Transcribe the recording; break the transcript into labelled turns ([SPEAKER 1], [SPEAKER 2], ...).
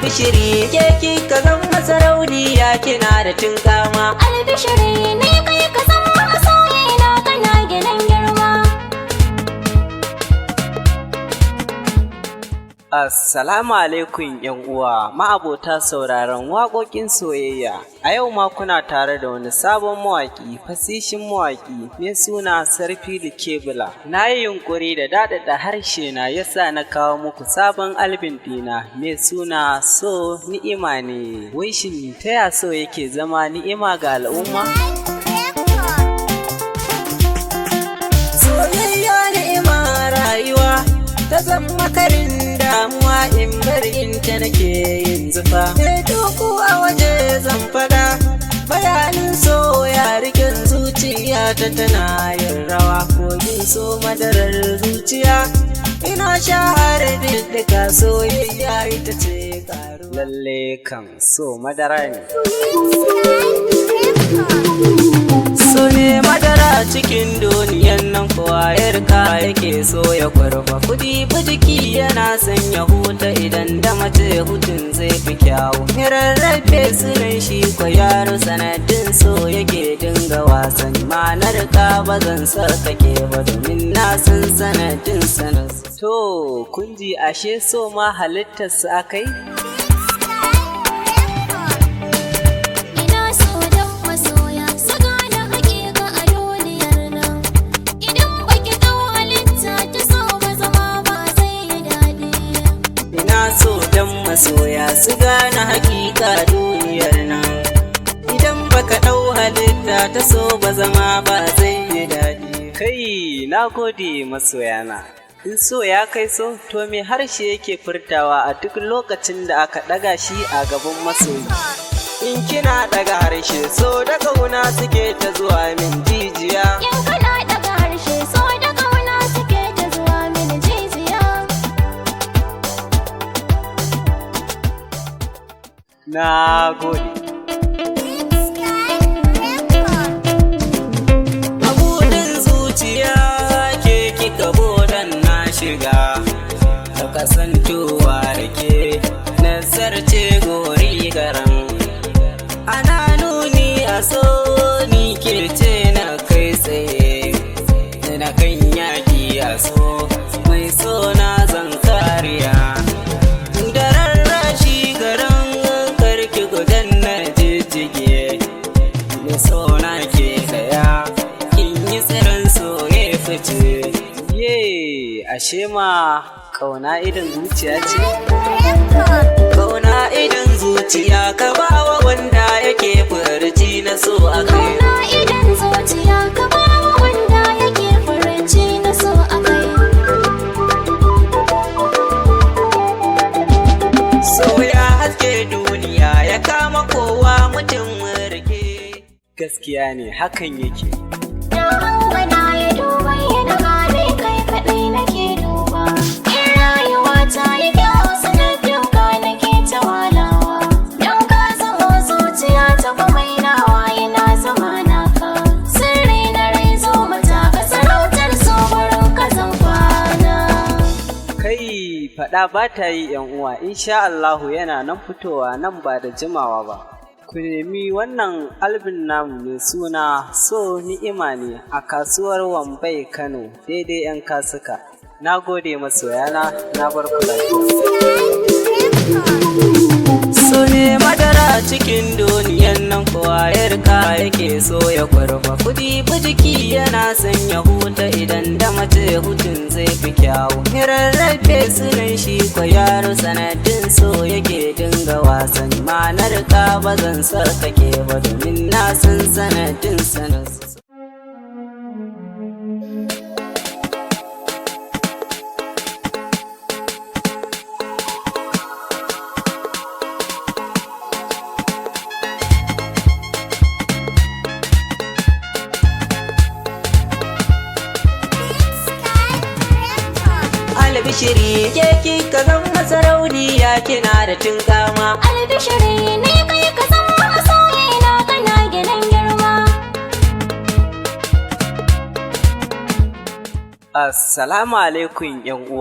[SPEAKER 1] Albishiri, ke kika zama sarauniya, kina da tinkama.
[SPEAKER 2] Albishiri, ne kai ka zama masoyina, kana gidan girma.
[SPEAKER 1] Assalamu alaikum ‘yan uwa ma'abota sauraron waƙoƙin soyayya. A yau ma kuna tare da wani sabon mawaƙi, fasishin mawaƙi mai suna Sarfilu Kebula. Na yi yunƙuri da daɗaɗa harshe na yasa na kawo muku sabon albin ɗina mai suna So Ni'ima ne. Wai shin ta ya so yake zama ni'ima ga al'umma? Soyayya ni'ima, rayuwa ta zama karin damuwa, in bar in ta nake yin zufa. Me duku a waje zan fada bayanin so, ya rikin zuciya ta tana yin rawa, kogin so madarar zuciya ina sha har duka, soyayya ita ce karuwa. Lalle kan so madara ne. So ne madara cikin duniyan nan, kowa ya rika yake so ya kwarfa. Kudi bijiki yana son ya huta, idan da mace hutun zai fi kyawu. Rarrafe sunan shi ko yaro, sanadin so yake dinga wasan. Ma'anar ka ba zan sarkake ba, domin na san sanadin sanar. To kun ji, ashe so ma halittarsu akai?
[SPEAKER 2] Ina so dan masoya su gane hakika a duniyar nan. Idan baki dau halitta ta so ba, zama ba zai yi daɗi.
[SPEAKER 1] Ina so dan masoya su gane hakika duniyar nan. Idan baka ɗau halitta ta so ba, zama ba zai yi daɗi. Kai, na gode masoyana. In so ya kai so, to me harshe yake furtawa a duk lokacin da aka ɗaga shi a gaban masoyi? In kina ɗaga harshe, so da ƙauna suke ta zuwa min jijiya.
[SPEAKER 2] In kana daga harshe, so da ƙauna suke ta zuwa mini jijiya.
[SPEAKER 1] Na gode. Mabudin zuciya ke kika bodan na shiga, ka kasantowa da ke nazarce gori garan. Ana nuni a so ni ke ce na kai tsaye, na kan yaki a so mai so na zan kariya. Da rarrashi garin karki gudan na jijjige, ni so na ke daya kin yi tsirin soye fice. Ye, ashe ma kauna idan zuciya ce. Kauna idan zuciya ka bawa wanda yake furci na so a kai.
[SPEAKER 2] Kauna idan zuciya ka bawa wanda yake furuci na so a kai.
[SPEAKER 1] So ya haske duniya, ya kama kowa mutum rike. Gaskiya ne, hakan yake.
[SPEAKER 2] Na hanga na yi duba yana hali, kai kaɗai nake duba. In rayuwa ta yi kyau, sanadin ka nake ta walawa. Don ka zama zuciya ta kuma nawa yana zama naka. Sirri na rai zo mata ka sarautar so gurin ka zan kwana.
[SPEAKER 1] Kai, faɗa ba ta yi ‘yan uwa, insha Allahu yana nan fitowa nan ba da jimawa ba. Ku nemi wannan albin namu mai suna So Ni'ima ne a kasuwar Wambai Kano, daidai ‘yan kasuka. Na gode masoyana, na bar ku lafiya. So ne madara cikin duniyan nan, kowa ya rika yake so ya kwarfa. Kudi bijiki yana son ya huta, idan da mace hutun zai fi kyawu. Rarrafe sunan shi ko yaro, sanadin so yake dinga wasan. Ma'anar ka ba zan sarkake ba, domin na san sanadin sanar. Albishiri, ke kika zama sarauniya, kina da tinkama.
[SPEAKER 2] Albishiri, ne kai ka zama masoyina, kana gidan girma.
[SPEAKER 1] Assalamu alaikum ‘yan uwa.